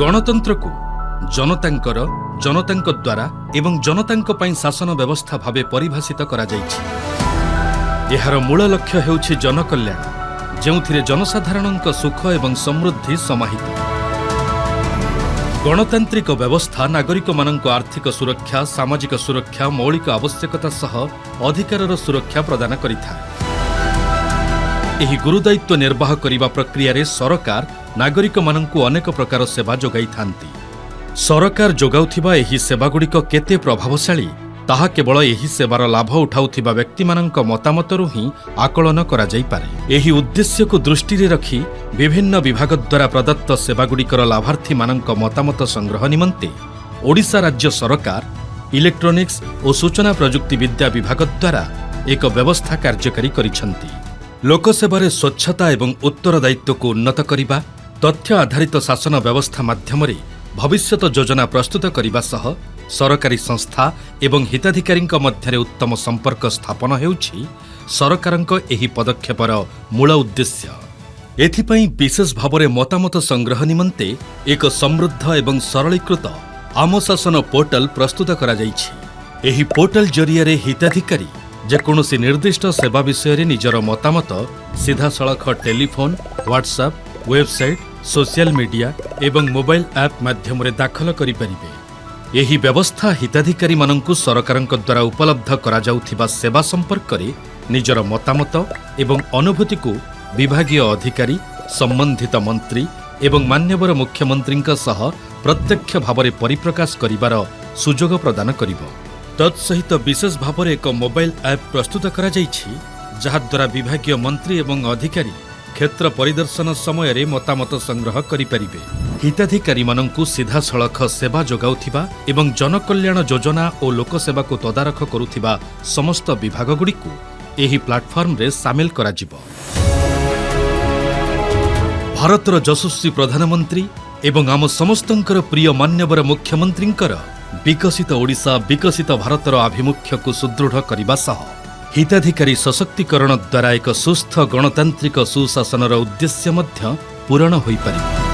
ଗଣତନ୍ତ୍ରକୁ ଜନତାଙ୍କର, ଜନତାଙ୍କ ଦ୍ୱାରା ଏବଂ ଜନତାଙ୍କ ପାଇଁ ଶାସନ ବ୍ୟବସ୍ଥା ଭାବେ ପରିଭାଷିତ କରାଯାଇଛି। ଏହାର ମୂଳ ଲକ୍ଷ୍ୟ ହେଉଛି ଜନକଲ୍ୟାଣ, ଯେଉଁଥିରେ ଜନସାଧାରଣଙ୍କ ସୁଖ ଏବଂ ସମୃଦ୍ଧି ସମାହିତ। ଗଣତାନ୍ତ୍ରିକ ବ୍ୟବସ୍ଥା ନାଗରିକମାନଙ୍କ ଆର୍ଥିକ ସୁରକ୍ଷା, ସାମାଜିକ ସୁରକ୍ଷା, ମୌଳିକ ଆବଶ୍ୟକତା ସହ ଅଧିକାରର ସୁରକ୍ଷା ପ୍ରଦାନ କରିଥାଏ। ଏହି ଗୁରୁଦାୟିତ୍ୱ ନିର୍ବାହ କରିବା ପ୍ରକ୍ରିୟାରେ ସରକାର ନାଗରିକମାନଙ୍କୁ ଅନେକ ପ୍ରକାର ସେବା ଯୋଗାଇଥାନ୍ତି। ସରକାର ଯୋଗାଉଥିବା ଏହି ସେବାଗୁଡ଼ିକ କେତେ ପ୍ରଭାବଶାଳୀ, ତାହା କେବଳ ଏହି ସେବାର ଲାଭ ଉଠାଉଥିବା ବ୍ୟକ୍ତିମାନଙ୍କ ମତାମତରୁ ହିଁ ଆକଳନ କରାଯାଇପାରେ। ଏହି ଉଦ୍ଦେଶ୍ୟକୁ ଦୃଷ୍ଟିରେ ରଖି ବିଭିନ୍ନ ବିଭାଗ ଦ୍ୱାରା ପ୍ରଦତ୍ତ ସେବାଗୁଡ଼ିକର ଲାଭାର୍ଥୀମାନଙ୍କ ମତାମତ ସଂଗ୍ରହ ନିମନ୍ତେ ଓଡ଼ିଶା ରାଜ୍ୟ ସରକାର ଇଲେକ୍ଟ୍ରୋନିକ୍ସ ଓ ସୂଚନା ପ୍ରଯୁକ୍ତି ବିଦ୍ୟା ବିଭାଗ ଦ୍ୱାରା ଏକ ବ୍ୟବସ୍ଥା କାର୍ଯ୍ୟକାରୀ କରିଛନ୍ତି। ଲୋକସେବାରେ ସ୍ୱଚ୍ଛତା ଏବଂ ଉତ୍ତରଦାୟିତ୍ୱକୁ ଉନ୍ନତ କରିବା, ତଥ୍ୟ ଆଧାରିତ ଶାସନ ବ୍ୟବସ୍ଥା ମାଧ୍ୟମରେ ଭବିଷ୍ୟତ ଯୋଜନା ପ୍ରସ୍ତୁତ କରିବା ସହ ସରକାରୀ ସଂସ୍ଥା ଏବଂ ହିତାଧିକାରୀଙ୍କ ମଧ୍ୟରେ ଉତ୍ତମ ସମ୍ପର୍କ ସ୍ଥାପନ ହେଉଛି ସରକାରଙ୍କ ଏହି ପଦକ୍ଷେପର ମୂଳ ଉଦ୍ଦେଶ୍ୟ। ଏଥିପାଇଁ ବିଶେଷ ଭାବରେ ମତାମତ ସଂଗ୍ରହ ନିମନ୍ତେ ଏକ ସମୃଦ୍ଧ ଏବଂ ସରଳୀକୃତ ଆମ ଶାସନ ପୋର୍ଟାଲ ପ୍ରସ୍ତୁତ କରାଯାଇଛି। ଏହି ପୋର୍ଟାଲ ଜରିଆରେ ହିତାଧିକାରୀ ଯେକୌଣସି ନିର୍ଦ୍ଦିଷ୍ଟ ସେବା ବିଷୟରେ ନିଜର ମତାମତ ସିଧାସଳଖ telephone, WhatsApp, website, social media ଏବଂ ମୋବାଇଲ ଆପ୍ ମାଧ୍ୟମରେ ଦାଖଲ କରିପାରିବେ। ଏହି ବ୍ୟବସ୍ଥା ହିତାଧିକାରୀମାନଙ୍କୁ ସରକାରଙ୍କ ଦ୍ୱାରା ଉପଲବ୍ଧ କରାଯାଉଥିବା ସେବା ସମ୍ପର୍କରେ ନିଜର ମତାମତ ଏବଂ ଅନୁଭୂତିକୁ ବିଭାଗୀୟ ଅଧିକାରୀ, ସମ୍ବନ୍ଧିତ ମନ୍ତ୍ରୀ ଏବଂ ମାନ୍ୟବର ମୁଖ୍ୟମନ୍ତ୍ରୀଙ୍କ ସହ ପ୍ରତ୍ୟକ୍ଷ ଭାବରେ ପରିପ୍ରକାଶ କରିବାର ସୁଯୋଗ ପ୍ରଦାନ କରିବ। ତତ୍ସହିତ ବିଶେଷ ଭାବରେ ଏକ ମୋବାଇଲ ଆପ୍ ପ୍ରସ୍ତୁତ କରାଯାଇଛି, ଯାହାଦ୍ୱାରା ବିଭାଗୀୟ ମନ୍ତ୍ରୀ ଏବଂ ଅଧିକାରୀ କ୍ଷେତ୍ର ପରିଦର୍ଶନ ସମୟରେ ମତାମତ ସଂଗ୍ରହ କରିପାରିବେ। ହିତାଧିକାରୀମାନଙ୍କୁ ସିଧାସଳଖ ସେବା ଯୋଗାଉଥିବା ଏବଂ ଜନକଲ୍ୟାଣ ଯୋଜନା ଓ ଲୋକସେବାକୁ ତଦାରଖ କରୁଥିବା ସମସ୍ତ ବିଭାଗଗୁଡ଼ିକୁ ଏହି ପ୍ଲାଟଫର୍ମରେ ସାମିଲ କରାଯିବ। ଭାରତର ଯଶସ୍ୱୀ ପ୍ରଧାନମନ୍ତ୍ରୀ ଏବଂ ଆମ ସମସ୍ତଙ୍କର ପ୍ରିୟ ମାନ୍ୟବର ମୁଖ୍ୟମନ୍ତ୍ରୀଙ୍କର ବିକଶିତ ଓଡ଼ିଶା, ବିକଶିତ ଭାରତର ଆଭିମୁଖ୍ୟକୁ ସୁଦୃଢ଼ କରିବା ସହ ହିତାଧିକାରୀ ସଶକ୍ତିକରଣ ଦ୍ୱାରା ଏକ ସୁସ୍ଥ ଗଣତାନ୍ତ୍ରିକ ସୁଶାସନର ଉଦ୍ଦେଶ୍ୟ ମଧ୍ୟ ପୂରଣ ହୋଇପାରିବ।